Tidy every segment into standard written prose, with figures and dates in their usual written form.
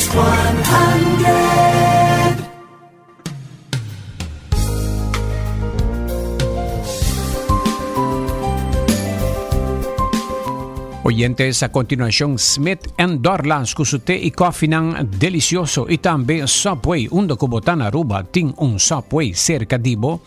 Best 100. Oyentes, a continuacion Smith and Dorlands cu su té y koffienan delicioso y tambe Subway, unda cu bo ta na Aruba tin un Subway cerca di bo.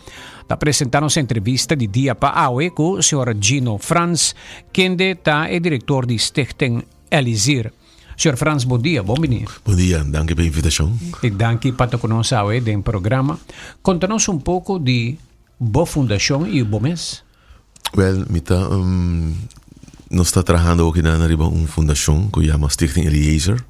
Ta presenta nos entrevista di dia pa awe cu señor Gino Frans, kende ta e director di Stichting Elizir. Señor Frans, bon dia, bon bini. Bon dia, danki pa e invitacion. Y danki pa ta cu nos awe den programa. Conta nos un poco di bo fundacion y bo mes. Wel, mi ta, nos ta trahando okinan riba un fundacion cu yama Stichting Eliezer.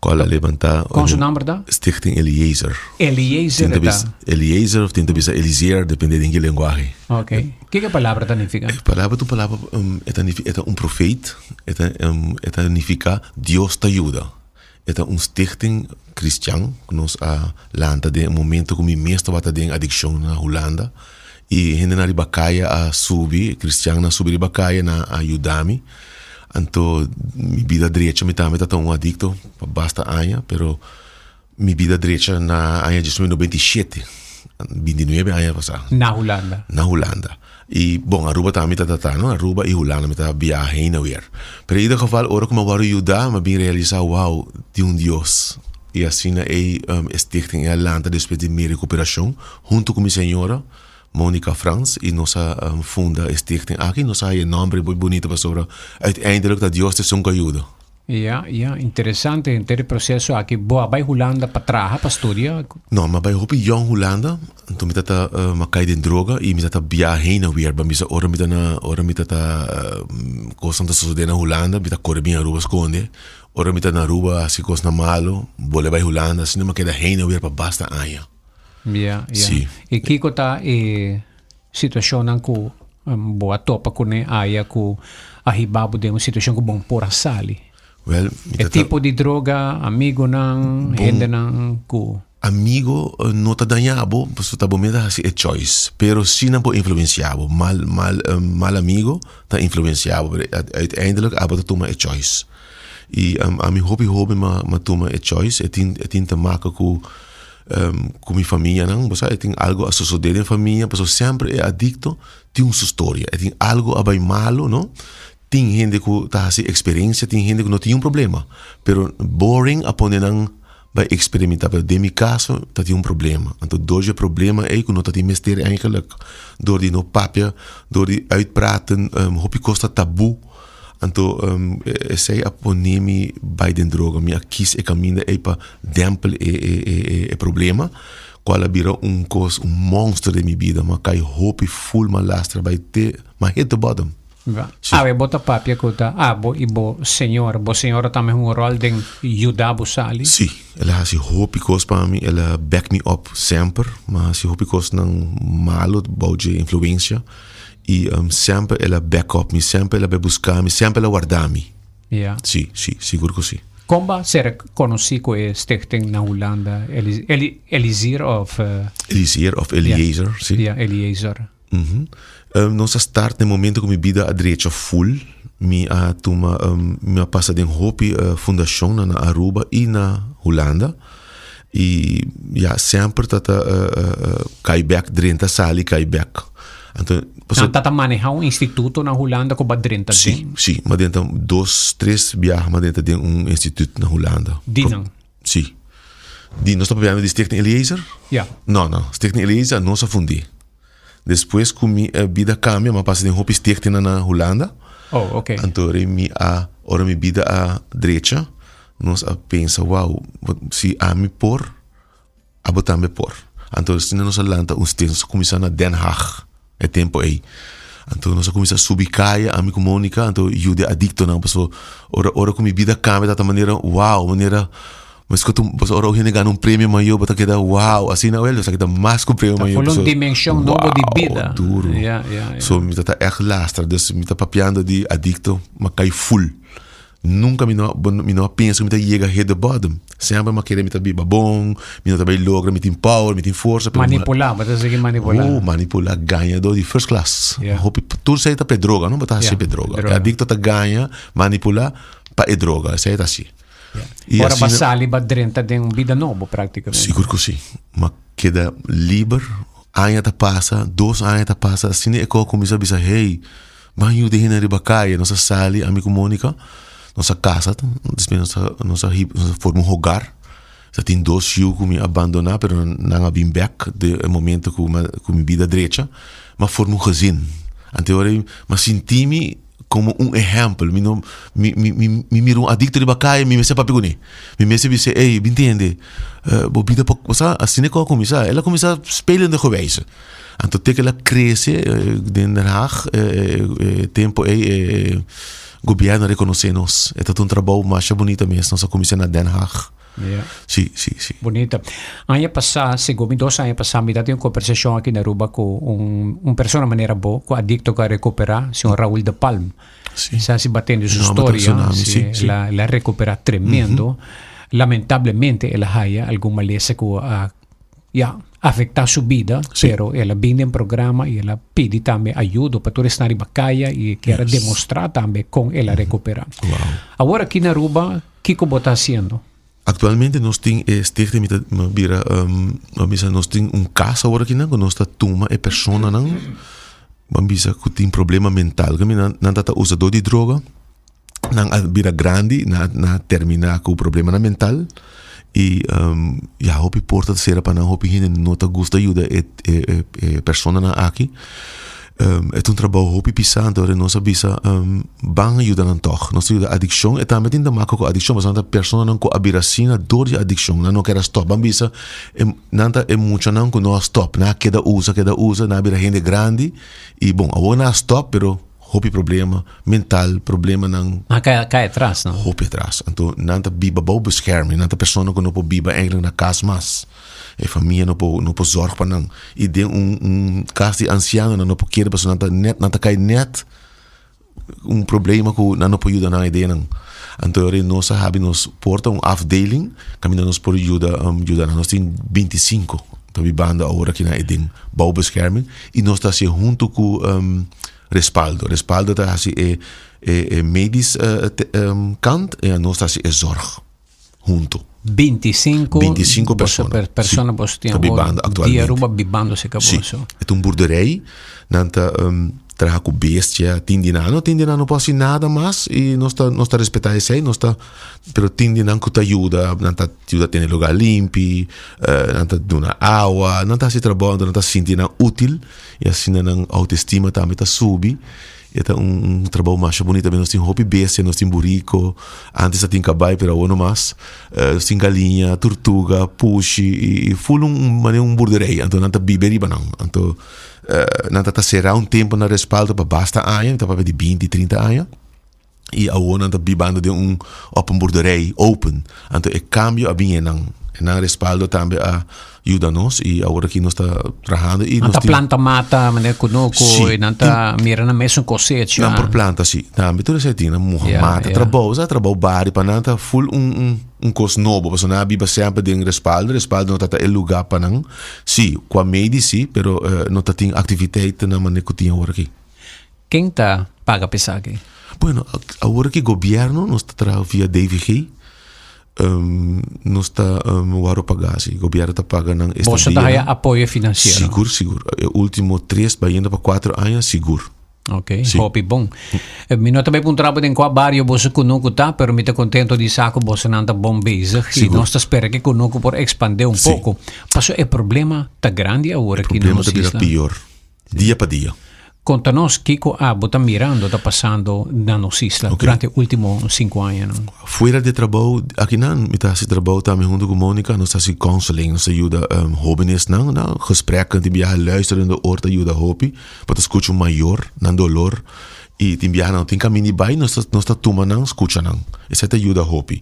Cual a levanta. Con su nomber ta? Stichting Eliezer. Eliezer Tin ta ta? bisa Eliezer of tin ta bisa Eliezer, depende den ki lenguahe. Ok. Kiko e palabra ta nifica? E palabra ta un palabra, e ta nifi, e ta un profeet, e ta, e ta nifica Dios ta yuda. E ta un stichting cristian cu nos a lanta den e momento cu mi mes tabata den adiccion na Hulanda y hendenan riba caya a subi, cristiannan a subi riba caya nan a yuda mi. Anto mi bida drecha, mi tambe ta un adicto pa basta aña, pero mi bida drecha na aña 1997, 29 aña pasá. Na Hulanda. Na Hulanda. Y bon, Aruba tambe mi ta tratá, no? Aruba y Hulanda mi ta biaha heen en weer. Pero in ieder geval, ora cu mi a wòrdu yuda, mi a bin realisa, wow, tin un Dios. Y asina ey e stichting ey a lanta despues di mi recuperacion, hunto cu mi señora. Monica Frans y nos a funda e stichting aki. Nos a haya e nomber muy bunito pasobra uiteindelijk ta Dios ta esun cu a yuda. Ja, ja, interesante henter e proceso aki. Bo a bay Hulanda pa traha, pa studia? No, mi a bay hopi yong Hulanda. Anto mi tata a cay den droga y mi tata biaha heen en weer. Bo a bisa ora mi ta na, ora mi tata cosnan ta sosode na Hulanda, mi ta core bin Aruba sconde. Ora mi ta na Aruba haci cosnan malo, bolbe bay Hulanda. Asina mi a keda heen en weer pa basta aña. Ja, ja. Sí. I kiko ta e situashonnan ku bo a topa kuné aya ku a hiba bo den un situashon ku bo no por a sali? Wel, mi E tipo di droga, amigonan, hendenan ku. Amigo no ta daña bo, pasobra ta bo mes ta hasi e choice. Pero si nan por influencia bo. Mal, mal, mal amigo ta influencia bo, pero uiteindelijk abo ta tuma e choice. I ami hopi hoben m'a tuma e choice. E tin, e tin te maka ku Ku mi famianan, bo sa e tin algo a sosodé den famia, pasobra semper e adikto tin un su storia, e tin algo a bai malo, no? Tin hende ku ta hasi eksperensia, tin hende ku no tin un problema, pero boring a pone nan bai eksperimentá, pero den mi kaso ta tin un problema, anto dor dje problema ei ku no ta tin mester eigenlik, dor di no papia, dor di uitpraten, hopi kos ta tabú. Anto esei a pone mi bai den droga. Mi a kis e kaminda ei pa dèmpel e problema, kual a bira un kos, un monster den mi bida. Mi a kai hopi ful, mi a lastra bai te, mi a hit the bottom. Awe bo ta papia ku ta abo i bo señora. Bo señora tambe hunga un ròl den yuda bo sali? Sí, el a hasi hopi kos pa mi, el a back mi up semper. Mi a hasi hopi kosnan malu bou dje influensia. I semper el a back up mi, semper el a bai buska mi, semper el a warda mi. Ja. Sí, sí, sigur ku sí. Kon bo a ser konosí ku e stichting na Hulanda? Eli, Eli, Elisier of? Elisier of Eliezer, sí. Ja, Eliezer. Nos a start na e momento ku mi bida a drecha full. Mi a tuma, mi a pasa den hopi fundashonnan na Aruba i na Hulanda. I ya, semper ta ta kai bek, drenta sali kai bek. Anto, paso. Nan ta ta maneha un instituto na Hulanda ku bo a drenta den? Si, si. Mi a drenta dos, tres biaha mi a drenta den un instituut na Hulanda. Di nan? Si. Di, nos ta papiando di Stichting Eliezer? Ya. No, no. Stichting Eliezer nos a fundí. Despues ku mi bida kambia, mi a pasa den hopi stichtingnan na Hulanda. Oh, ok. Anto ora mi a, ora mi bida a drecha, nos a pensa, wow, si ami por, abo tambe por. Anto asina nos a lanta un stichting, nos a kuminsá na Den Haag e tempu ei. Anto nos a kuminsá subi kaya, ami ku Monica, anto yuda e adiktonan, pasobra ora ora ku mi bida kambia ta ta manera, wow, manera Mes ku tu pasobra ora un hende gana un premio mayor bo ta keda wow asina wel esaki ta mas ku premio Ta mayor full un pasobra dimension nobo di wow bida. duro. Ya, ya, ya. So mi ta ta ègt lastra dus mi ta papiando di adikto m'a kai full. Nunka mi no mi no a pensa ku mi ta yega hit the bottom. Semper m'a kere mi ta biba bon, mi no ta bai logra, mi tin power, mi tin forsa pero mi Manipulá, bo ta sigui manipulá. Oh, manipulá, gañadó di first class. Ya. Hopi tur esei ta p'e droga no, bo ta hasi Ya, p'e droga. droga. E adikto ta gaña, manipulá pa e droga, esei ta hasi. I Ora asina ba sali ba drenta den un bida nobo práktikamente. Sigur ku si. Ma keda liber, aña ta pasa, dos aña ta pasa, asina e kos a kuminsá bisa, hey, ban yuda hende riba kaya. Nos a sali, ami ku Monica, nos a kasa, despues nos a nos a nos a forma un hogar. Sa tin dos yu ku mi a bandoná, pero nan a bin bèk den e momento ku mi ku mi bida drecha. Mi a forma un gezin. Anto e ora ei mi a sinti mi komo un ehèmpel. Mi no mi mi mi mi mira un adikto riba kaya, mi mester papia kuné. Mi mester bis'é, ey, bin tende, bo bida por bo sa asina ku a kuminsá. El a kuminsá spelende gewijze. Anto te ku el a krese den Den Haag e tempu ei e gobièrnu a rekonosé nos. E tabata un trabou masha bunita mes. Nos a kuminsá na Den Haag. Ja. Sí, sí, sí. Bunita. Aña pasá, segun mi dos aña pasá, mi tatin un kombersashon aki na Aruba ku un un persona manera bo, ku adikto ku a rekuperá, señor Raul de Palm. Sí. Sa si bo a tende su No, bo ta storia, sona mi, sí, sí, sí. el a el a rekuperá tremendo. Lamentablemente el a haya algun malesa ku a ya, afektá su bida, Sí. pero el a bin den programa i el a pidi tambe ayudo pa tur esnan riba kaya i e kier a Yes. demostrá tambe kon el a rekuperá. Wow. Awor aki na Aruba, Kiko bo ta hasiendo? Aktualmente nos tin e stichting mi ta bira mi a bisa nos tin un kas awor akinan ku nos ta tuma e personanan ban bisa ku tin problema mental ku nan nan ta usadó di droga nan a bira grandi nan a terminá ku problemanan mental i ya hopi porta ta sera pa nan hopi hende no ta gusta yuda e e personanan aki. E ta un trabou hopi pisá, anto ora nos a bisa ban a yuda nan tòg. Nos ta yuda adikshon, e tambe tin ta maka ku adikshon pasobra nan ta personanan ku a bira asina dor di adikshon, nan no kere stòp. Ban bisa nan ta e muchanan ku no a stòp, nan a keda usa, keda usa, nan a bira hende grandi i bon awor nan a stòp pero hopi problema mental, problemanan. Nan a kai atras, no? Hopi atras. Anto nan ta biba bou bescherming, nan ta persona ku no por biba eigenlijk na kas mas. E famia no por no por zorg pa nan. I den un un kas di ansiano nan no por kere pasobra nan ta net nan ta kai net un problema ku nan no por yuda nan ideanan. Anto ora nos a habri nos porta un afdeling kaminda nos por yuda yuda nan. Nos tin bintisinko ta bibando awor aki na Eden bou bescherming i nos ta hasi huntu ku Respaldo. Respaldo ta hasi e e medisch kant i nos ta hasi e zorg. Hunto. 25, 25 persona. Per, persona sí, boso tin ta bibando actualmente. Di Aruba bibando cerca sí. boso. E ta un boerderij. Nan ta um, traha cu bestia. Tin di nan, no tin di nan no por haci nada mas y nos ta nos ta respeta esey, nos ta pero tin di nan cu ta yuda, nan ta yuda tene lugar limpi, uh, nan ta duna awa, nan ta haci trabou, nan ta sinti nan útil y asina nan autoestima tambe ta subi. E ta un un trabou masha bunita nos tin hopi bestia, nos tin buriko, antes ta tin kabai pero awor no mas. Nos tin galiña, turtuga, pushi i i ful un manera un boerderij. Anto nan ta biba riba nan. Anto nan ta ta sera un tempu na respaldo pa basta aña, mi ta papia di binti, trinta aña. I awor nan ta bibando den un op un boerderij open. Anto e kambio a bin einan. E nan respaldo tambe a yuda nos i awor aki nos ta trahando i Nan nos ta tin planta mata manera kunuku Sí, i nan ta mira nan mesun kosecha. Nan por planta sí. Tambe tur esei tin nan muha Ja, mata ja. trabou. Sa trabou bari pa nan ta ful un un un kos nobo pasobra nan a biba semper den respaldo. Respaldo no ta ta e luga pa nan. Sí, kua mei di sí, pero no ta tin aktiviteitnan manera ku tin awor aki. Ken ta paga pa esaki? Bueno, awor ki gobierno nos ta traha via DVG, nos ta wòrdu pagá si. Gobierno ta paga nan esta Boso ta haya apoyo finansiero? Sigur, sigur. E ultimo tres bayendo pa kuater aña, sigur. Ok, hopi bon. Mi no ta bai puntra bo den kua bario boso kunuku ta, pero mi ta kontento di sa ku bosonan ta bon bezig i nos ta spera ku e kunuku por ekspandé un poko. Pasobra e problema ta grandi awor aki na nos isla. E problema ta bira pior dia pa dia. Konta nos kiko abo ta mirando ta pasando na nos isla durante e ultimo sinku añanan. Fuera di e trabou akinan, mi ta hasi trabou tambe huntu ku Monica, nos ta hasi counseling, nos ta yuda hobenesnan na gesprekken, tin biaha luisterende oor ta yuda hopi, bo ta skucha un mayor nan dolor i tin biaha nan no tin kaminda di bai, nos ta nos ta tuma nan skucha nan, esei ta yuda hopi.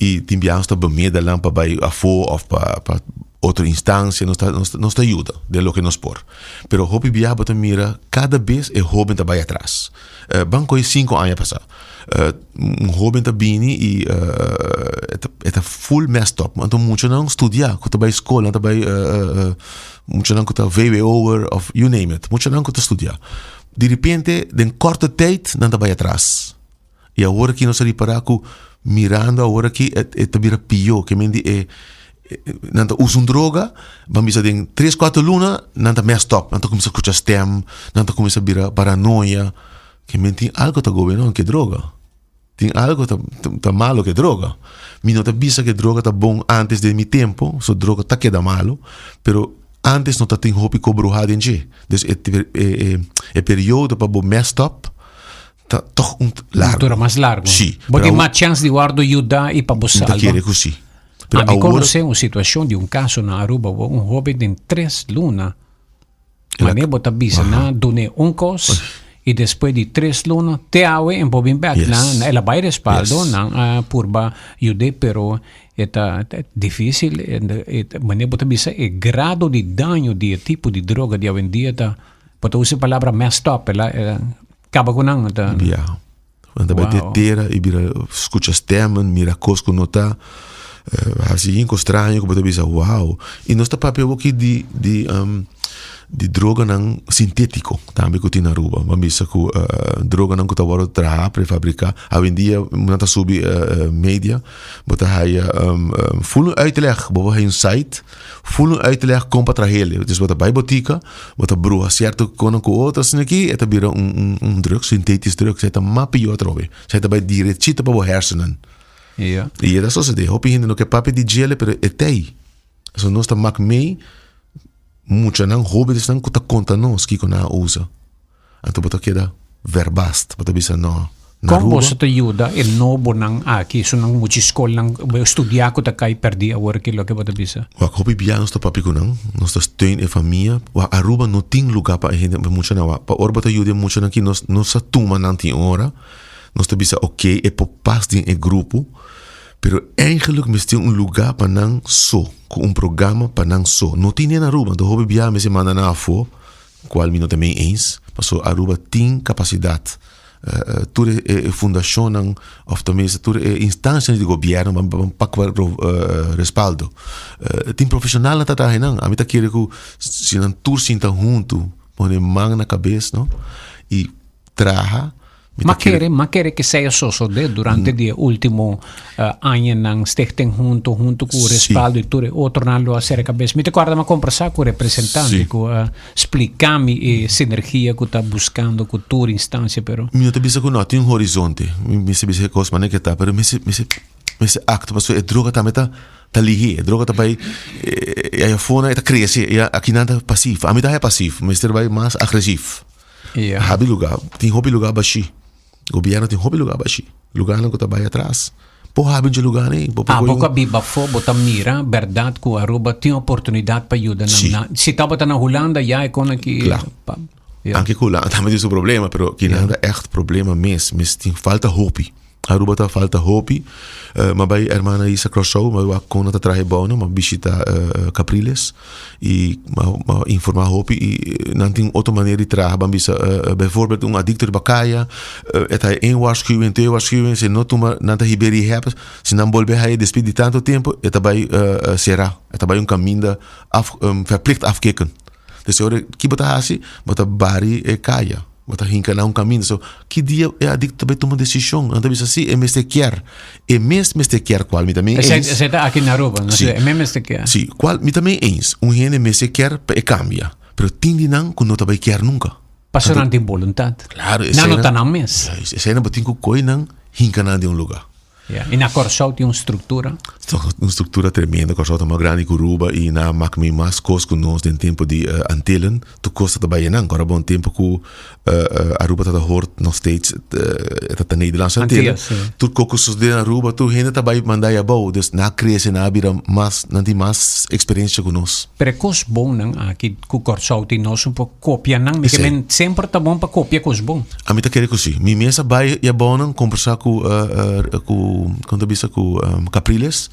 I tin biaha nos ta bemedel nan pa bai afó òf pa pa otro instansia, nos ta nos ta yuda den loke nos por. Pero hopi bia bo ta mira kada bes e hoben ta bai atras. Ban koe sinku aña pasá. Un hoben ta bini i e ta full messed up. Anto muchanan studia ku ta bai skol, nan ta bai muchanan ku ta vwo'er of you name it. Muchanan ku ta studia. Di repente den korte tijd nan ta bai atras. I awor aki nos a ripará ku. Mirando awor aki e ta bira pió, ke men di e nan ta usa un droga, ban bisa den tres kuater luna nan ta messed up, nan ta kuminsá skucha stèm, nan ta kuminsá bira paranoia, ke men tin algu ta gobe nan ke droga, tin algu ta ta malo ke droga. Mi no ta bisa ke droga ta bon antes den mi tempu, so droga ta keda malo, pero antes no ta tin hopi kobruhá den dje, dus e e periodo pa bo messed up ta toch un largo. Dura mas largo. Sí. Bo tin mas chance di wordo yuda y pa bo salba. Mi ta kere cu sí. Pero Ami conoce un situacion di un caso na Aruba bo un hoben den tres luna. Mane bo ta bisa na dune un cos y despues di tres luna te awe en bo bin bek. Yes. Na, el a bay respaldo, Yes. nan a purba yude pero e ta dificil. Mane bo ta bisa e grado di daño di e tipo di droga di awendia ta, bo ta usa e palabra messed up, el a Kaba ku nan ta. Bia. Nan ta bai Wow. tera i bira skucha stemmen, mira kos ku no ta hasi yin kos straño ku bo ta bisa wow. I nos ta papia awor di di di droganan sintétiko tambe ku tin na Aruba. Bo a bisa ku droganan ku ta wòrdu traha, prefabriká. Awendia nan ta subi media, bo ta haya ful un uitleg. Bo por haya un site ful un uitleg kon pa trah'el. Dus bo ta bai botika. Bo ta bruha sierto konan ku otro asina aki, e ta bira un un un drug, sintetisch drug. Esei ta mas pió atrobe. Esei ta bai direchito pa bo hersenen. Ja. I e ta sosodé. Hopi hende no ke papia di djele, pero e t'ei. So nos ta mak mei muchanan, hóbenesnan ku ta konta nos kiko nan a usa. Anto bo ta keda verbaasd, bo ta bisa no. Na Kon Aruba, boso ta yuda e nobonan aki, esunnan muchi skolnan studia ku ta kai pèrdí awor ki loke bo ta bisa? Wak hopi bia nos ta papia ku nan, nos ta steun e famia. Wak Aruba no tin lugá pa e hende, pa e muchanan. Wak pa ora bo ta yuda e muchanan aki nos no sa tuma nan tin ora. Nos ta bisa oké e por pas den e grupo, pero eigenlijk mester un lugá pa nan so, ku un programa pa nan so. No tin den Aruba, anto hopi bia mester manda nan afó. Cual mi no ta mee eens, pasobra Aruba tin capacidad. Tur e fundacionnan of tenminste tur e instancianan di gobierno ban pa cu respaldo. Tin profesionalnan ta traha einan. Ami ta kere cu si nan tur sinta hunto, pone man na cabes no y traha. Ma kere, ma kere ke sea sosodé durante di e último añanan Stichting Hunto hunto ku respaldo di tur e otronan lo a sera kabes. Mi ta kòrda mi a kombersá ku representante ku a splika mi e sinergia ku ta buskando ku tur instansia pero. Mi no ta bisa ku no tin un horizonte. Mi mester bisa e kos manera ke ta pero mester mester mester aktua pasobra e droga tambe ta ta lihé. E droga ta bai e ayafona e ta krese i akinan ta pasif. Ami ta haya pasif mester bai mas agresif. Yeah. Habi lugar, tin hopi lugar bashi. Gobierno tin hopi lugar bashi. Lugarnan ku ta bai atras. Por habi un lugar ei. Bo por Ah, koy bo ku a un- biba afó, bo ta mira bèrdat ku Aruba tin oportunidat pa yuda nan. Sí. Na, si tabata na Hulanda ya e kon aki. Kla. Pa, ja. Anke ku Hulanda tambe tin su problema, pero kinan ta ègt problema mes. Mes tin falta hopi. Aruba ta falta hopi. M'a bai hermana Isa Kòrsou, m'a wak kon nan ta traha e bounan, m'a bishita Capriles i m'a informá hopi i nan tin otro manera di traha. Ban bisa bijvoorbeeld un adikto riba kaya e ta haña één waarschuwing, twee waarschuwing, si no tuma nan ta hib'é rehab, si nan bolbe haña despues di tantu tempu e ta bai será, e ta bai un kaminda af verplicht afkicken. Dus e ora ki bo ta hasi? Bo ta bari e kaya. Bo ta hinka na un kaminda. So, ki dia e adikto ta bai tuma desishon? Nan ta bisa si, e mester kier. E mes mester kier kual mi ta mee eens. Esei ta aki na Aruba, no? Si. E mes mester kier. Si, kual mi ta mee eens. Un hende mester kier pa e kambia. Pero tin di nan ku no ta bai kier nunka. Pasobra nan tin boluntat. Klaro, Nan no ta nan mes. Juist, esei nan bo tin ku koi nan hinka nan den un luga. Ja, i na Kòrsou tin un struktura. Un struktura tremendo. Kòrsou ta mas grandi ku Aruba i nan a mak mi mas kos ku nos den tempu di Antillen. Tur kos ta bai einan. Ora bon tempu ku Aruba ta hort nog steeds e ta Nederlandse Antillen. Tur kos ku sosode na Aruba tur hende ta bai manda ei abou. Dus nan a krese, nan a bira mas, nan tin mas eksperensia ku nos. Pero e kos bonnan aki ku Kòrsou tin nos un por kopia nan. Mi ke men semper ta bon pa kopia kos bon. Ami ta kere ku si. Mi mes a bai e abounan kombersá ku ku kon ta bisa ku Capriles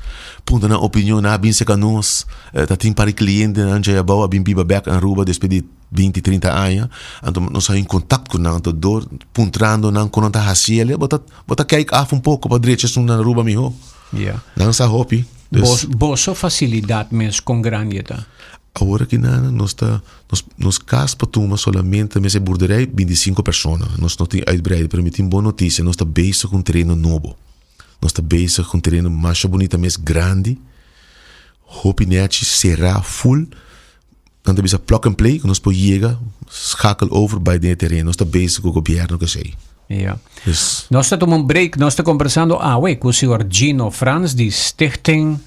punta nan opinion nan a bin seka nos ta tin par di klientenan dje abou a bin biba bek na Aruba despues di binti trinta aña anto nos a haña kontakt ku nan anto dor puntrando nan kon nan ta hasi el bo ta bo ta kijk af un poko pa drecha esun na Aruba miho nan sa hopi dus. Boso fasilidat mes kon grandi e ta? Awor aki nan nos ta nos nos kas pa tuma solamente mes e boerderij binti sinku persona. Nos no tin uitbreiding pero mi tin bon notisia nos ta bezig ku un tereno nobo. Nos ta bezig ku un tereno masha bunita mes grandi, hopi nechi, será, full. Nan ta bisa plug and play ku nos por yega, schakel over bai den e tereno. Nos ta bezig ku gobièrnu ku esei. Ja. Dus. Nos ta tuma un break. Nos ta kombersando awe ku señor Gino Frans di Stichting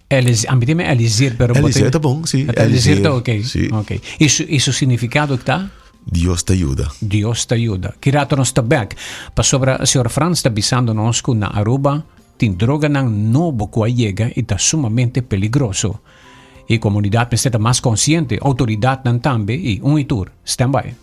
Elizir. A mi tin Elizir, pero Elizir ta bon, si. Elizir ta oké. Si. Oké. I su, i su significado ta? Dios ta yuda. Dios ta yuda. Ki rato nos ta bek. Pasobra señor Frans ta bisando nos ku na Aruba tin droganan nobo ku a yega i ta sumamente peligroso. E komunidat mester ta mas konsiente, outoridatnan tambe i un i tur. Stand by.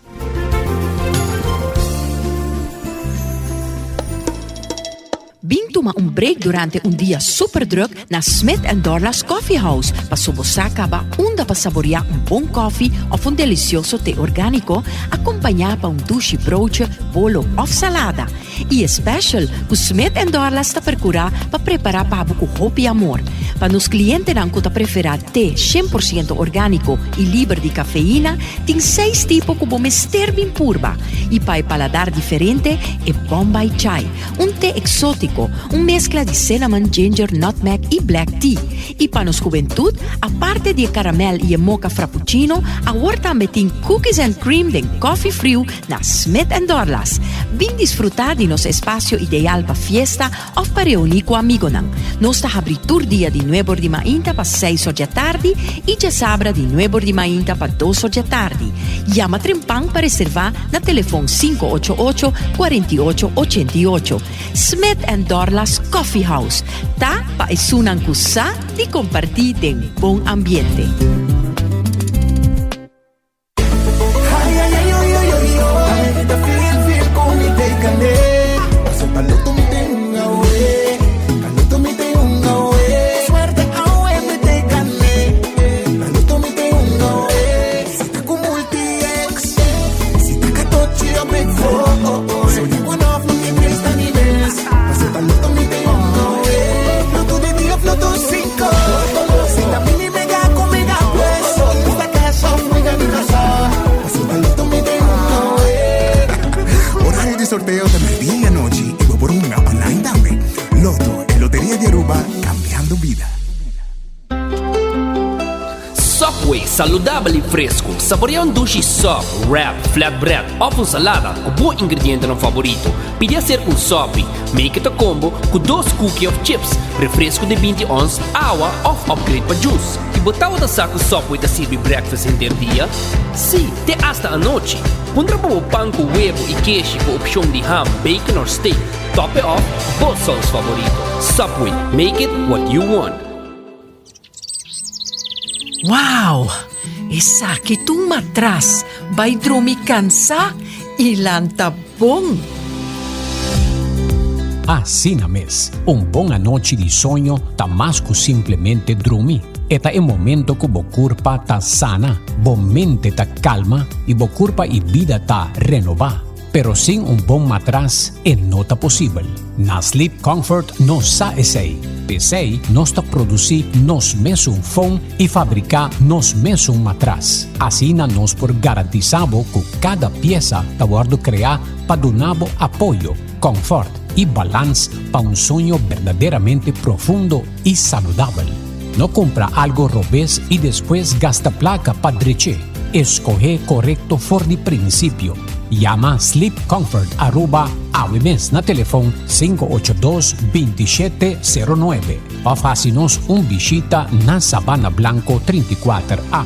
Bin tuma un break durante un dia super druk na Smith and Dorlas Coffee House paso bo sa caba unda pa saborea un bon koffie of un delicioso te organico acompaña pa un dushi broodje, bolo of salada. I e special cu Smith and Dorlas ta percura pa prepara pa bo cu hopi amor. Pa nos clientenan cu ta prefera te 100% organico y liber di cafeina, tin seis tipo cu bo mester bin purba. Y pa e paladar diferente, e Bombay Chai, un te exotico, un mezcla di cinnamon, ginger, nutmeg y black tea. Y pa nos hubentud, aparte di e caramel y e mocha frappuccino, awor tambe tin cookies and cream den coffee friu Na Smith and Dorlas, bin disfrutá di nos espasio ideal pa fiesta òf pa reuní ku amigonan. Nos ta habrí tur dia di nuebor di mainta pa seis or djatardi i djasabra di nuebor di mainta pa dos or djatardi. Yama trempan pa reservá na telefon 588 48 88. Smith and Dorlas Coffee House ta pa esunnan ku sa di kompartí den bon ambiente. Horario di sorteo ta merdia y anochi y bo por hunga online tambe. Lotto, e loteria di Aruba, cambiando bida. Subway, saludabel y fresco. Saborea un dushi sub, wrap, flatbread of un salada cu bo ingredientenan favorito. Pidi acerca un sopi. Make it a combo cu dos cookie of chips, refresco di binti ons, awa of upgrade pa juice. Y bo tabata sa cu Subway ta sirbi breakfast henter dia? Sí, te hasta anochi! Puntra pa bo pan cu webo y keshi cu opcion di ham, bacon or steak. Top it off cu bo saus favorito. Subway, make it what you want! Wow! Esaki ta un matras! Bai drumi kansa i lanta bon! Asina mes, un bon anochi di soño ta mas ku simplemente drumi. E ta e momento ku bo kurpa ta sana, bo mente ta kalma i bo kurpa i bida ta renobá. Pero sin un bon matras e no ta posibel. Na Sleep Comfort nos sa esei. P'esei nos ta produsí nos mesun foam i fabriká nos mesun matras. Asina nos por garantisá bo ku kada piesa ta wòrdu kreá pa duna bo apoyo, kòmfòrt i balans pa un soño berdaderamente profundo i saludabel. No kumpra algo robes i despues gasta plaka pa drech'é. Eskohé korekto for di prinsipio. Yama Sleep Comfort Aruba awe mes na telefon 582 2709 òf hasi nos un bishita na Sabana Blanco 34 A.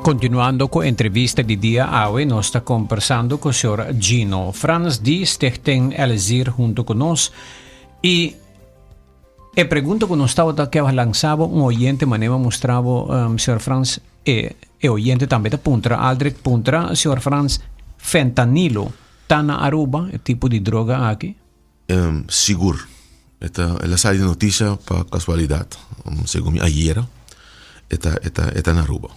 Continuando cu entrevista di dia awe nos ta conversando cu señor Gino Frans di Stichting Elezir hunto cu nos y e pregunta cu nos tabata ke lansa bo un oyente manera mustra bo um, señor Frans e, e oyente tambe ta puntra Aldrich puntra señor Frans fentanilo ta na Aruba e tipo di droga aki? Um, sigur. E ta, el a sali den noticia pa casualidad, um, segun mi ayera, e ta, e ta, e ta na Aruba.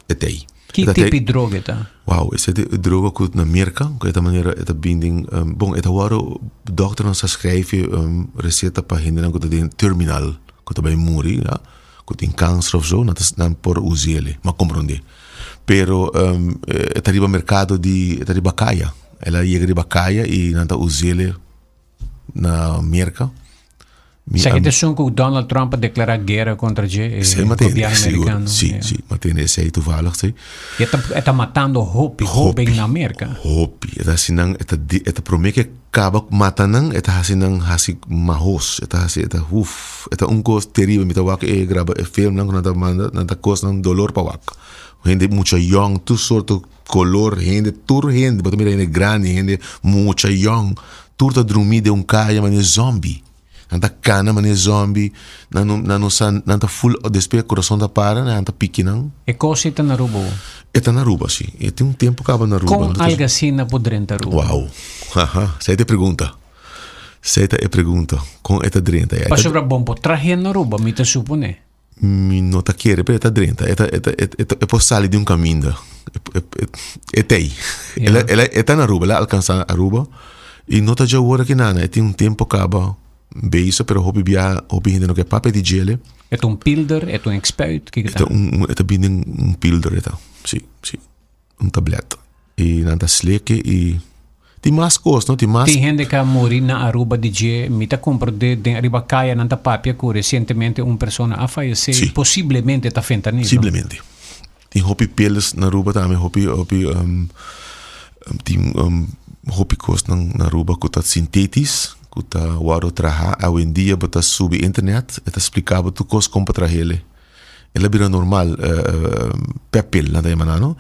E ta ei. Ki tipo di droga e ta? Wow, esei ta e droga ku na Merka, ku e ta manera e ta bin den, bon e ta wòrdu, dòkternan sa skrijf reseta pa hendenan ku ta den terminal, ku ta bai muri, ya, ku tin kanser òf so, nan ta nan por us'é, m'a komprondé. Pero e ta riba merkado di, e ta riba kaya, el a yega riba kaya i nan ta us'é na Merka. Esaki ta esun ku Donald Trump a deklará guera kontra dje, e gobièrnu amerikano. Sí, sí, m'a tende esei toevallig, sí. E ta, e ta matando hopi hóben na Merka. Hopi. E ta hasi nan, e ta, e ta promé ke kaba mata nan, e ta hasi nan hasi mahos. E ta hasi, e ta, uf, e ta un kos teribel. Mi ta wak e graba e filmnan ku nan ta manda, nan ta kosnan dolor pa wak. Hende mucha yòn, tur sorto kolor hende, tur hende, bo ta mira hende grandi, hende mucha yòn, tur ta drumí den un kaya manera zòmbi. Nan ta kana manera zòmbi, nan no nan no sa, nan ta ful, despues kurason ta para, nan ta piki nan. E kos ei ta na Aruba o? E ta na Aruba, si. E tin un tempu kaba na Aruba. Kon algu asina por drenta Aruba? Wou! Haha, esei ta e pregunta. Esei ta e pregunta, kon e ta drenta? Pasobra bon por trahe na Aruba, mi ta suponé. Mi no ta kere, pero e ta drenta. E ta, e ta, e ta, e por sali di un kaminda. E, e, e t'ei. El a, el a, e ta na Aruba, el a alkansá Aruba. I no ta djawor aki nana, e tin un tempu kaba bezig, pero hopi biaha, hopi hende no ke papia di djele. E ta un pilder, e ta un ekspuit, kiko ta? E ta un, e ta bini un pilder e ta, si, si. Un tablet. I nan ta sleke i tin mas kos, no? Tin mas. Tin hende ka muri na Aruba di dje. Mi ta comprende den ariba kaya nan ta papia ku resientemente un persona a fayece i posiblemente ta fentanilo. Posiblemente. Tin hopi pils na Aruba tambe, hopi hopi tin hopi kosnan na Aruba ku ta sintetis, ku ta wòrdu traha. Awendia bo ta subi internet, e ta splika bo tur kos kon pa trah'el. El a bira normal pepil nan ta yama nan no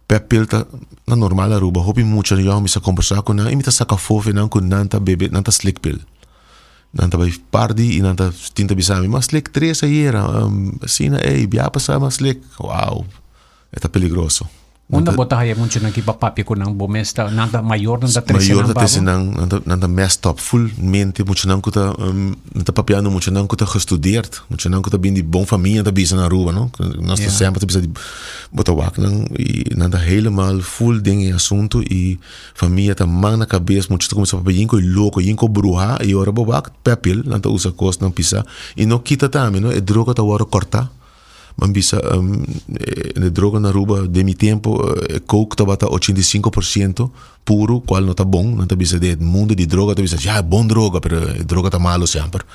pepil ta na normal Aruba hopi mucha yòn mi sa kombersá ku nan i mi ta saka afó fe nan ku nan ta bebe nan ta slik pil nan ta bai pardi i nan ta tin ta bisa mi m'a slik tres ayera asina ey bia pasá m'a slik wou e ta peligroso. Unda bo ta haya muchanan ki pa papia ku nan? Bo mes ta, nan ta mayornan ta trese nan Mayor ta trese nan, nan ta, nan ta messed up full mente, muchanan ku ta, nan ta papiando muchanan ku ta gestudeerd, muchanan ku ta bin di bon famia ta bisa na Aruba no, nos ta semper ta bisa di bo ta wak nan i nan ta helemaal full den e asunto i famia ta man na kabes, mucha ta kuminsa papia yinko e loko, yinko bruha i ora bo wak pepil nan ta usa kosnan pisa i no kita tambe no, e droga ta wòrdu kòrtá. Ban bisa e droga na Aruba den mi tempo e coke tabata 85% puro cual no ta bon nan ta bisa den e mundo di droga ta bisa ya bon droga pero e droga ta malo semper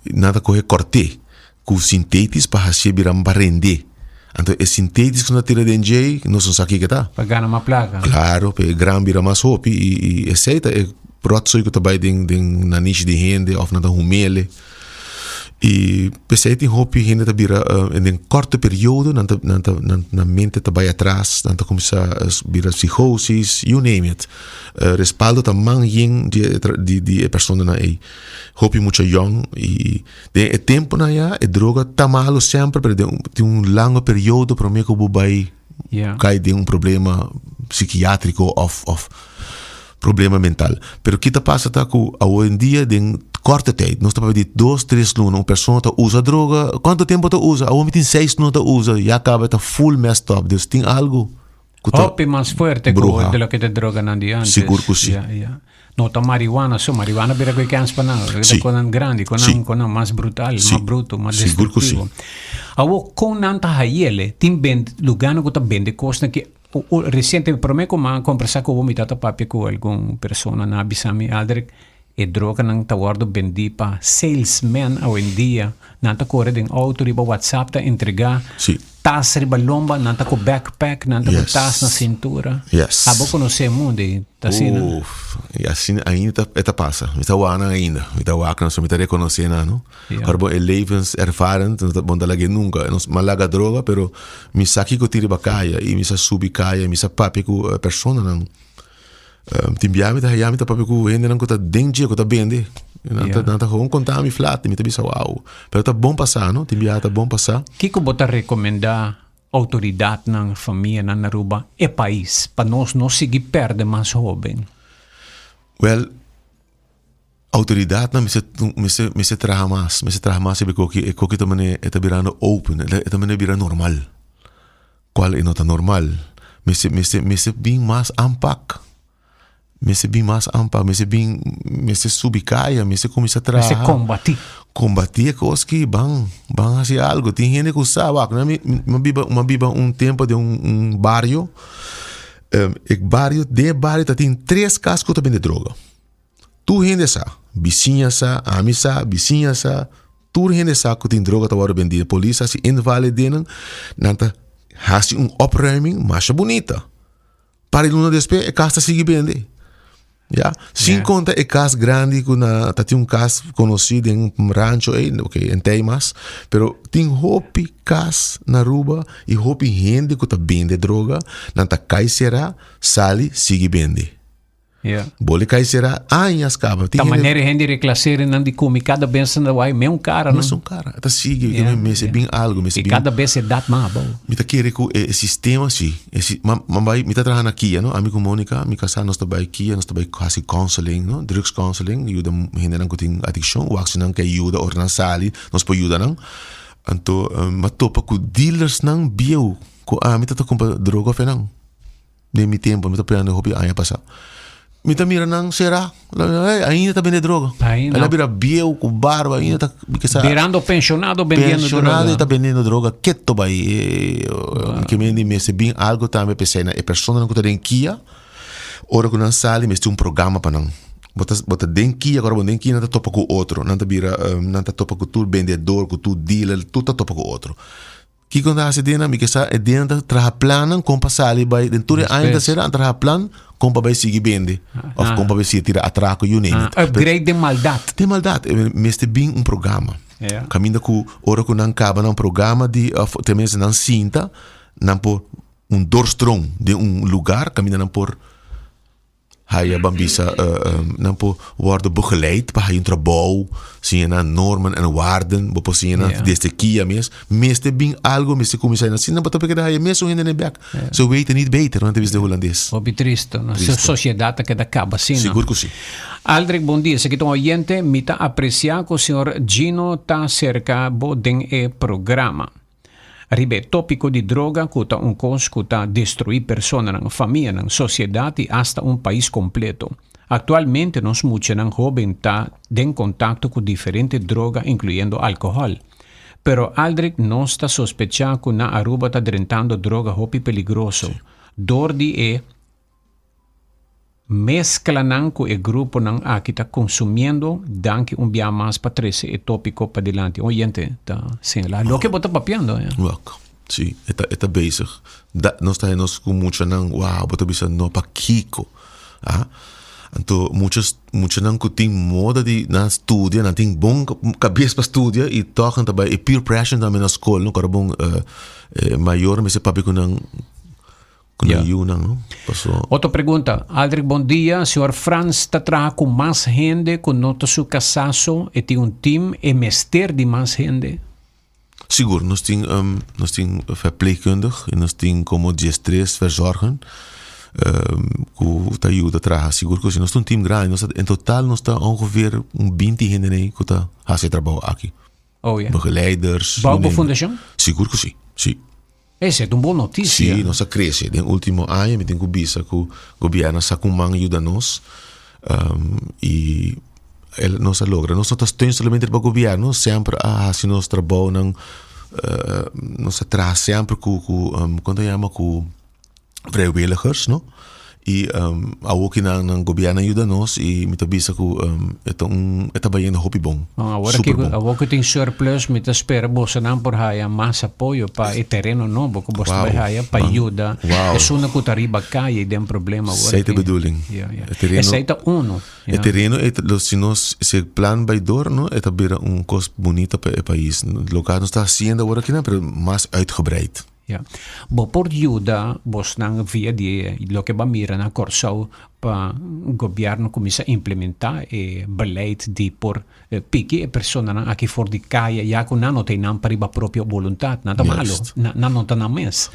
nan ta coge corte cu sintetis pa hacié bira pa rende anto e sintetis cu nan ta tira den djey nos no sa kiko ta Pa gana mas placa. Claro pa e gran bira mas hopi y esey ta e rotzooi cu ta bay den den nanishi di hende of nan ta humele. I p'esei tin hopi hende ta bira den korte periodo nan ta nan ta nan nan mente ta bai atras, nan ta kuminsá bira psigosis, you name it. Respaldo ta man yen di e di di e personanan ei. Hopi mucha yòn i den e tempunan ya e droga ta malu semper pero den un tin un lango periodo promé ku bo bai kai den un problema psikiatriko òf òf problema mental. Pero ki ta pasa ta ku awendia den korte tijd, nos ta papia di dos, tres luna, un persona ta usa droga, kuantu tempu ta usa? Awor mi tin seis luna ta usa, ya kaba ta full messed up. Dus tin algu ku ta Hopi mas fuerte ku de loke ta droganan di antes. Sigur ku si. Ya, ya. No ta marihuana so, marihuana bira ku e kens pa nan. Si. Konan grandi, konan, Si. konan mas brutal, Si. mas bruto, mas Sigur ku si. destruktivo. Awor, kon nan ta hayele? Tin bend, lugarnan ku ta bende kosnan ki Reciente prome cu m'a combersa cu bo mi tata papia cu algun persona nan a bisa mi Aldrich e droganan ta wordo bendi pa salesman awendia nan ta core den auto riba whatsapp ta entrega tas riba lomba nan ta cu backpack nan ta cu tas na cintura abo conoce mundo y ta asina. Uf y asina ainda e ta pasa mi ta wak nan ainda mi ta wak nan so mi ta reconoce nan no. Ora bo e levenservarend, no ta bon ta lag'é nunka. Nos m'a laga droga, pero mi sa kiko tin riba kaya i mi sa subi kaya, mi sa papia ku e personanan. Tin bia mi ta haya mi ta papia ku hendenan ku ta den dje, ku ta bende. Nan ta, nan ta gewoon konta mi flat i mi ta bisa wou. Pero ta bon pa sa, no? Tin bia ta bon pa sa. Kiko bo ta rekomendá outoridatnan, famianan na Aruba, e pais, pa nos no sigui pèrdè mas hóben? Wèl. Autoridadnan mester mester mester traha mas, mester traha mas riba e koki, e koki ta manera e ta birando open, e ta manera bira normal. Cual e no ta normal. Mester mester mester bin mas aanpak. Mester bin mas aanpak, mester bin mester subi caya, mester cuminsa traha. Mester combati. Combati e cos ki ban ban haci algo. Tin hende cu sa wak mi mi biba mi biba un tempo den un un bario e bario den e bario ta tin tres cas cu ta bende droga. Tur hende sa, bisiña sa, ami sa, bisiña sa, tur hende sa ku tin droga ta wòrdu bendí. Polis hasi inval e denan, nan ta hasi un opruiming masha bunita. Par di luna despues e kas ta sigui bende. Ya, sin konta e kas grandi ku na ta tin un kas konosí den un rancho ei, oke en Teimas, pero tin hopi kas na Aruba i hopi hende ku ta bende droga, nan ta kai será, sali, sigui bende. Ja. Boli kai será añas kaba. Ta manera hende reclaseren nan di kumi kada bes nan wai meun kara no. Mesun kara. Ta sigui yeah, mese yeah. bin algo, mese bin. Kada bes e dat mas abou. Mi ta kere ku e sistema si. E si ma, ma bai mi ta traha na Kia no. Ami ku Monica, mi kasá nos ta bai Kia, nos ta bai hasi counseling no, drugs counseling, yuda hendenan ku tin adikshon, wak si nan ke yuda ora nan sali, nos por yuda nan. Anto um, m'a topa ku dealersnan bieu ku ami ta ta kumpra droga fe nan. Den mi tempo, mi ta peleando hopi aña pasá. Mi ta mira nan será, hey, ainda ta bende droga. Ainda. El a bira bieu ku barba, ainda ta kisa. Birando pensionado bendiendo pensionado droga. ta bendiendo droga keto bai. Eh, wow. Ke men di mester bin algo tambe p'esei na e personanan ku ta den kia, ora ku nan sali mester un programa pa nan. Bo ta bo ta den kia, ora bo den kia nan ta topa ku otro, nan ta bira nan ta topa ku tur bendedor, ku tur dealer, tur ta topa ku otro. Kiko nan ta hasi den nan? Mi ke sa e den nan ta traha plannan kon pa sali bai den tur e aña ta sera nan traha plan kon pa bai sigui bende of kon pa bai sigui tira atrako you name it. Upgrade den maldat. Den maldat. Mester bin un programa. Kaminda ku ora ku nan kaba nan programa di of tenminste nan sinta nan por un doorstroom den un lugar kaminda nan por Haya ban bisa nan por wordo begeleid pa haya un trabou, siña nan normen en waarden, bo por siña nan desde kia mes. Mester bin algo, mester kuminsá nan. Si nan bo ta por keda haya mesun hende den bek. Ze weten niet beter, nan ta bisa den hulandes. Hopi tristo, no? Tristo. Sosiedat ta keda kaba asina. Sigur ku si. Aldrich, bon dia. Esaki ta un oyente. Mi ta apresia ku señor Gino ta serka bo den e programa. Riba e tópiko di droga ku ta un kos ku ta destruí personanan, famianan, sosiedat i asta un pais kompleto. Aktualmente nos muchanan hóben ta den kontakto ku diferente droga inkluyendo alkohòl. Pero Aldrich nos ta sospechá ku na Aruba ta drentando droga hopi peligroso dor di e Mezclanan cu e gruponan aki ta consumiendo, danki un bia mas pa trece e topico padilanti. Oyente ta señala loke bo ta papiando. Ja. Wak, si, e ta, e ta bezig. Da, nos ta nos cu muchanan, wow, bo ta bisa no pakico. Ah, anto muchos, muchanan cu tin moda di nan studia, nan tin bon cabes pa studia y toch nan ta bay e peer pressure tambe na school, no, ora bon eh, mayor mester papia cu nan. Ku nan yunan, no? Paso. Otro pregunta, Aldrich bon dia, señor Frans ta traha ku mas hende ku no ta su kasá so, e tin un team, e mester di mas hende? Sigur, nos tin nos tin verpleegkundig i nos tin komo diestres verzorgen ku ta yuda traha sigur ku si. Nos ta un team grandi, nos ta en total nos ta ongeveer un binti hende nei ku ta hasi e trabou aki. Oh ya. Begeleiders. Bou bo fundashon? Sigur ku si, si. Esei ta un bon notisia. Sí, nos a krese. Den último aña mi tin ku bisa ku gobièrnu a saka un man yuda nos i nos a logra. Nos no ta steun solamente riba gobièrnu, semper a hasi nos trabounan, nos a traha semper ku ku kon ta yama ku vrijwilligers no y awor ki nan nan gobierno a yuda nos y mi ta bisa cu e ta un e ta bayendo hopi bon. Awor super ki bon. Awor cu tin surplus mi ta spera bosonan por haya mas apoyo pa e tereno nobo cu bos ta bay haya pa yuda esunnan cu ta riba caya y den problema awor Esey ta aki. bedoeling. Ya, ya. E tereno Esey ta uno. E tereno e ta si nos si e plan bay door no e ta bira un cos bunita pa e pais. Loke nos ta haciendo awor aki nan pero mas uitgebreid. Ya. Bo por yuda bosnan via di loke bo a mira na Kòrsou pa gobièrnu kuminsá implementá e beleid di por piki e personanan aki for di kaya ya ku nan no ta einan pa riba propio boluntat, nan ta malu, nan no ta nan mes.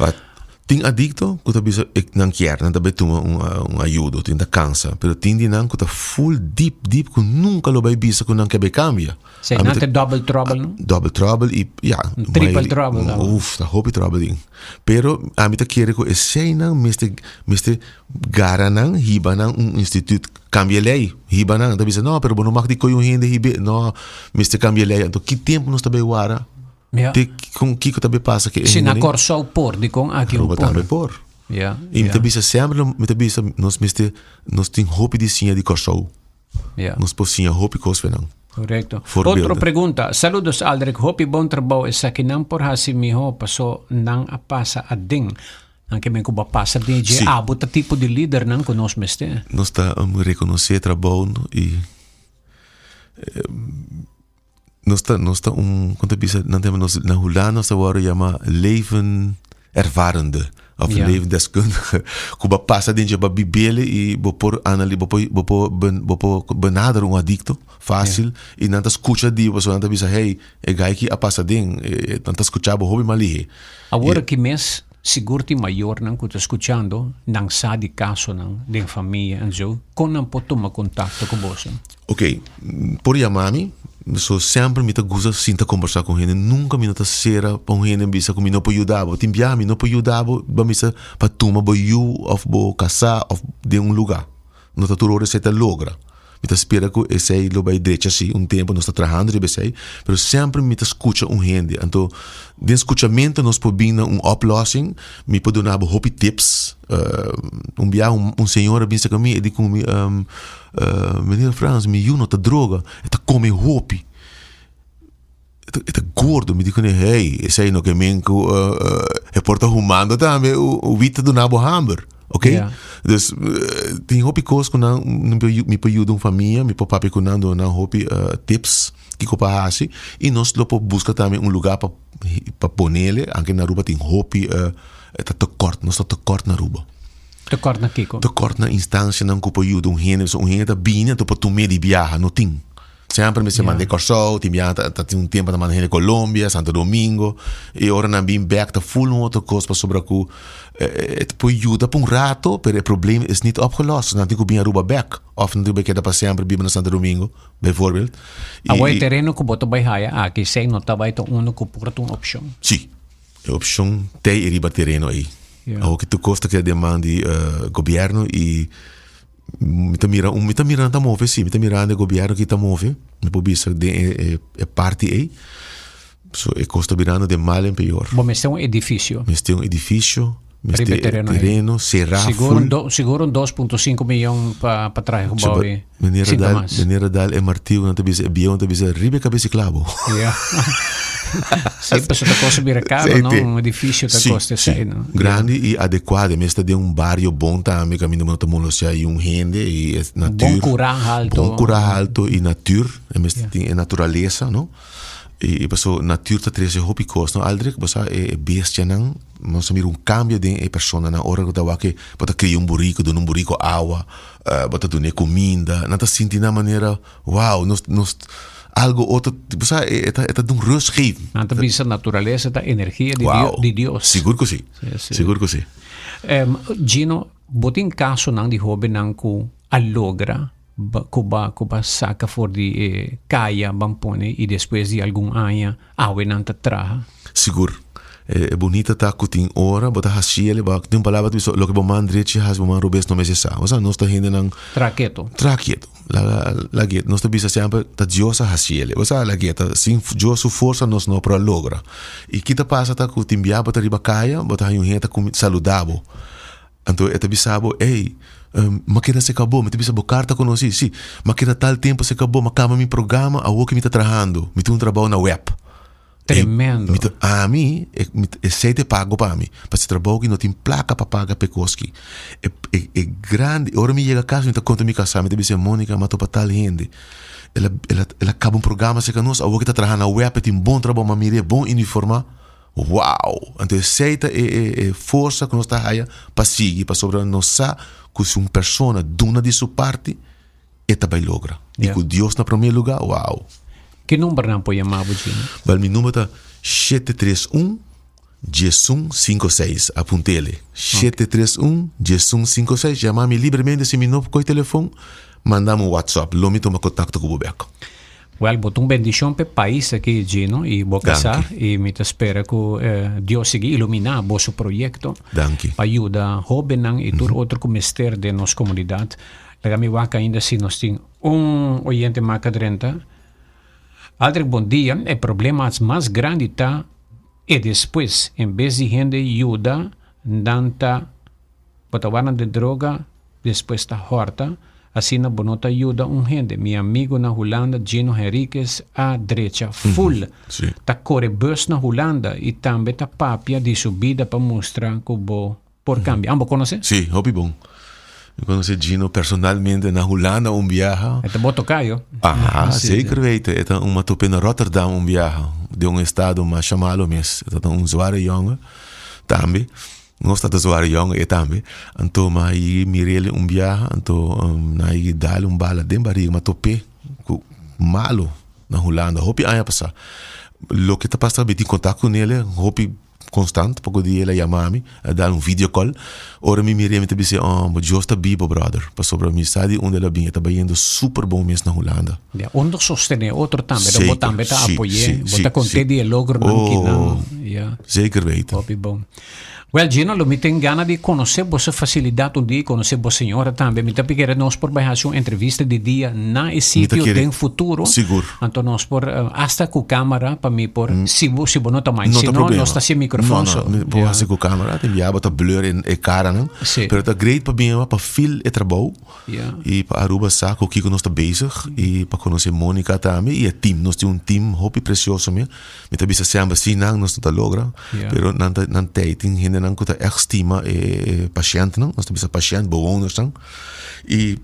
Tin adicto cu ta bisa e nan kier, nan ta bay tuma un un ayudo, tin ta cansa, pero tin di nan cu ta full deep deep cu nunca lo bay bisa cu nan ke bay cambia. Si, nan ta double trouble no? Double trouble y ya. Triple trouble tambe. Uf, ta hopi trouble tin. Pero ami ta kere cu eseynan mester mester gara nan, hiba nan un instituut, cambia ley, hiba nan. Nan ta bisa no, pero bo no mag di coy un hende hibe, no, mester cambia ley. Anto ki tempo nos ta bay wara? Ja. Te kon kiko ta be pasa ke Si na Kòrsou por, dikon aki un por? Aruba tambe por. Ja. I mi ta bisa semper, mi ta bisa nos mester, nos tin hopi di siña di Kòrsou. Ja. Nos por siña hopi kos fe nan. Correcto. Otro pregunta. Saludos Aldrich, hopi bon trabou esakinan por hasi miho paso nan a pasa aden. Nan ke men ku bo a pasa den dje. Si. Abo ta tipo di lidernan ku nos mester. Nos ta rekonosé trabou i Nos ta, nos ta un, kon ta bisa, nan ta yama nos, na Hulanda nos ta wòrdu yama leven ervarende of Ja. leven deskundige. Ku bo a pasa den dje, bo a bibele i bo por anali, bo por, bo por ben, bo por benader un adikto fásil i nan ta skucha di bo, pasobra nan ta bisa, hey, e gai aki a pasa den, nan ta skucha bo hopi mas lihe. Awor aki mes sigur tin mayornan ku ta skuchando, nan sa di kasonan den famia en zo, kon nan por tuma kontakto ku boso? Ok, por yama mi, so semper mi ta gusta sinta kombersá ku hende, nunka mi no ta sera pa un hende bisa ku mi no por yuda bo, tin biaha mi no por yuda bo, bo mester pa tuma bo yu òf bo kasá òf den un lugá, no ta tur ora esei ta logra, mi ta spera ku esei lo bai drecha si un tempu, nos ta trahando riba esei, pero semper mi ta skucha un hende, anto den skuchamentu nos por bin na un oplossing, mi por duna bo hopi tips, un biaha un señora a bisa ku mi, e di ku mi. Meneer Frans, mi yu no ta droga, e ta come hopi. E ta, e ta gordo. Mi di kuné, hey, esei no ke men ku e por ta humando tambe, u wit ta duna bo hamber. Ok? Ja. Dus tin hopi kos ku nan, mi por yuda un famia, mi por papia ku nan, duna nan hopi tips kiko pa hasi. I nos lo por buska tambe un lugá pa pa ponele, anke na Aruba tin hopi, e ta tekort, nos ta tekort na Aruba. Tekort na kiko? Tekort na instancianan ku por yuda un hende. Pasobra un hende ta bini anto pa tum'é di biaha, no tin. Semper mester manda e Kòrsou, tin biaha ta ta tin un tempu ta manda hende Colombia, Santo Domingo. I ora nan bin bèk ta ful un otro kos pasobra ku e ta por yuda pa un rato, pero e probleem is niet opgelost. Nan tin ku bin Aruba bèk òf nan tin ku bai keda pa semper biba na Santo Domingo, bijvoorbeeld. I Awor e tereno ku bo ta bai haya aki, esei no ta bai ta unu ku por ta un opshon? Si. E opshon t'ei e riba tereno ei. Yeah. Awor ki tur kos ta keda den man di gobièrnu i mi ta mira un mi ta mira nan ta move si, mi ta mirando e gobièrnu ki ta move, mi por bisa den e e e parti ei. So e kos ta birando den mal en peor. Bo mester un edifisio. Mester un edifisio, mester Riba e tereno ei. tereno será Sigur un ful. do sigur un dos punto sinku miyon pa pa traha e gebou ei. Meneer Sinta Dal, mas. meneer Dal e martiu nan ta bisa, e bieu nan ta bisa, riba e kabes di klabo. Ja. Sí, pasobra ta kosta bira karo, no? Un edifisio ta Sí, kosta sí. esei, no? Grandi i adekuado. Mester den un bario bon tambe, kaminda bo no ta molestia i un hende i e natuur. Bon kurá halto. Bon kurá halto i natuur. E mester tin e naturalesa, no? I pasobra natuur ta trese hopi kos, no Aldrich? Bo sa e bestianan, nos a mira un kambio den e personanan ora ku ta wak ke bo ta kria un buriko, duna un buriko awa, bo ta dun'é kuminda, nan ta sinti nan manera wow, nos nos algo otro, bo sa e ta e ta dun rust geven. Nan ta bisa naturalesa ta energia di Wow, di Dios. Sigur ku si, sigur ku si. Gino, bo tin kasonan di hobennan ku a logra Ba ku ba ku ba saka for di e kaya ban pone i despues di algun aña awe nan ta traha. Sigur. E bunita ta ku tin ora bo ta hasi el, bo tin un palabra ta bisa loke bo man drechi hasi bo man robes no mester sa. Osea nos ta hendenan. Traha keto. Traha keto. Laga lag'e. Nos ta bisa semper ta Dios a hasi el. Osea lag'e ta sin Dios su forsa nos no por a logra. I ki ta pasa ta ku tin bia bo ta riba kaya bo ta haña un hende ta saluda bo. Anto e ta bisa bo, Ey, m'a keda seka bo. Mi ta bisa bo kar ta konosí. Sí, m'a keda tal tempu seka bo. M'a kaba mi programa, awor ke mi ta trahando. Mi tin un trabou na web. Tremendo. Mi ta, ami, esei ta e pago pa mi. Pasobra trabou aki no tin plaka pa paga p'e kos aki. E, e, e grandi, ora mi yega kas mi ta konta mi kasá, mi ta bisa, Monica, m'a topa tal hende. El a, el a, el a kaba un programa seka nos, awor ke ta traha na web, e tin bon trabou, m'a mir'é bon uniformá. Wow! Anto esei ta e e e forsa ku nos ta haya pa sigui, pasobra nos sa ku si un persona duna di su parti, e ta bai logra. I ku Dios na promé lugá, wow! Ki numbernan por yama bo, Gino? Bel, mi number ta shete tres un. 1156. Apuntele. 731 1156. Yama mi libremente si mi no koe telefon, manda mi un WhatsApp. Lo mi tuma kontakto ku bo bek. Wel, bo ta un bendicion p'e pais aki, Gino, y bo casa, Danki. y mi ta spera cu Dios sigui ilumina boso proyecto Danki. pa yuda hobennan y tur otro cu mester den nos comunidad. Laga mi wak ainda si nos tin un oyente mas ka drenta. Aldrich, bon dia. E problema mas grandi ta e despues. En bes di hende yuda, nan ta Bo ta warda den droga, despues ta horta, asina bo no ta yuda un hende. Mi amigo na Hulanda, Gino Henriquez, a drecha full. Ta kore bus na Hulanda y tambe ta papia di su bida pa mustra cu bo por cambia. Ambo conoce? Si, hopi bon. Mi conoce Gino personalmente na Hulanda un biaha. E ta bo tocayo. Aha, zeker weten. E ta un matope na Rotterdam un biaha. Den un estado masha malo mes. E ta un zware jongen tambe. Nos ta ta zware yong e tambe. Anto ma yigi mir'el un biaha, anto na yigi dal un bala den bariga, ma top'é ku malo na Hulanda hopi aña pasá. Loke ta pasa mi tin kontakto ku nel hopi konstant, poko di el a yama mi, a dal un video call. Ora mi mir'é mi ta bis'é, oh, Dios ta bibo brother, pasobra mi sa di unda el a bin, e ta bayendo super bon mes na Hulanda. Ya, un ta sostené otro tambe, bo tambe ta apoy'é, bo ta kont'é di e logronan ki nan, ya. Zeker weten. Hopi bon. Wel Gino, lo mi tin gana di konosé boso fasilidat un dia i konosé bo señora tambe. Mi ta kere nos por bai hasi un entrevista di dia na e sitio den futuro. Sigur. Anto nos por hasta ku kamera pa mi por, si bo si bo no ta mind. No Si ta no, problema. nos ta hasi mikrofon No, so. no, mi por hasi ku kamera, tin bia bo ta blur e karanan. Si. Pero ta great pa bin pa feel e trabou. I pa Aruba sa ku kiko nos ta bezig i pa konosé Monica tambe i e team. Nos tin un team hopi precioso mi. Mi ta bisa semper si nan nos no ta logra, pero nan ta nan tei tin hendenan ku ta ègt stima e pashèntnan, nos ta bisa pashènt, bewonersnan. I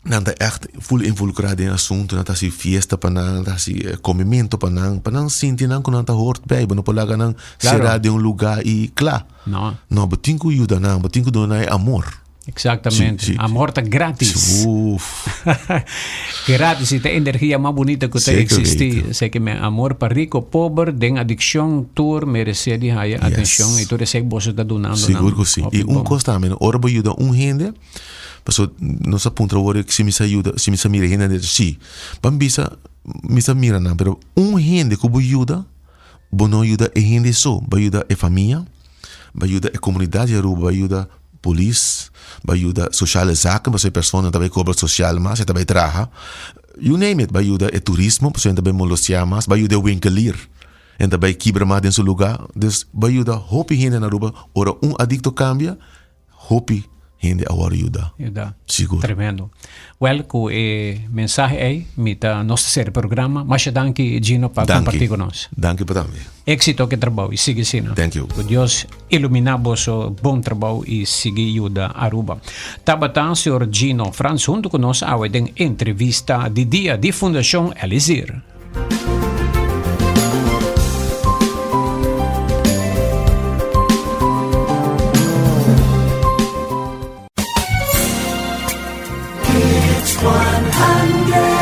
nan ta ègt ful involukrá den e asuntu, nan ta hasi fiesta pa nan, nan ta hasi komementu pa nan, pa nan sinti nan ku nan ta hort bei. Bo no por laga nan será den un lugá i kla. No, bo tin ku yuda nan, bo tin ku duna nan e amor. Exactamente. Sí, sí. Amor ta gratis. Uf. Gratis y ta energia mas bonita cu ta Zeker existi. weten. Sé que me amor pa rico, pober, den adiccion, tur merece di haya Yes. atencion y tur esey boso ta dunando Sigur nan. cu si. Hopi Y un bon. cos tambe, ora bo yuda un hende, paso nos a puntra awor si mi sa yuda, si mi sa mira hende, nan si. Ban bisa, mi sa mira nan, pero un hende cu bo yuda, bo no yuda e hende so, bo yuda e famia, bo yuda e comunidad di Aruba, bo yuda polis, bo yuda sociale zaken, pasobra e persona ta bay cobra social mas, e ta bay traha, you name it, bo yuda e turismo, pasobra e ta bay molostia mas, bo yuda e winkelier, e ta bay kibra mas den su lugar, dus bo yuda hopi hende na Aruba, ora un adicto cambia, Hopi hende a wòrdu yuda. Yuda. Sigur. Tremendo. Wel, ku e mensahe ei, mi ta nos ta sera e programa. Masha danki Gino pa Danki. kompartí ku nos. Danki pa tambe. Éxito ku e trabou i sigui asina. Thank you. Ku Dios iluminá boso bon trabou i sigui yuda Aruba. Tabata señor Gino Frans huntu ku nos awe den entrevista di dia di Fundashon Elizir. Hits 100.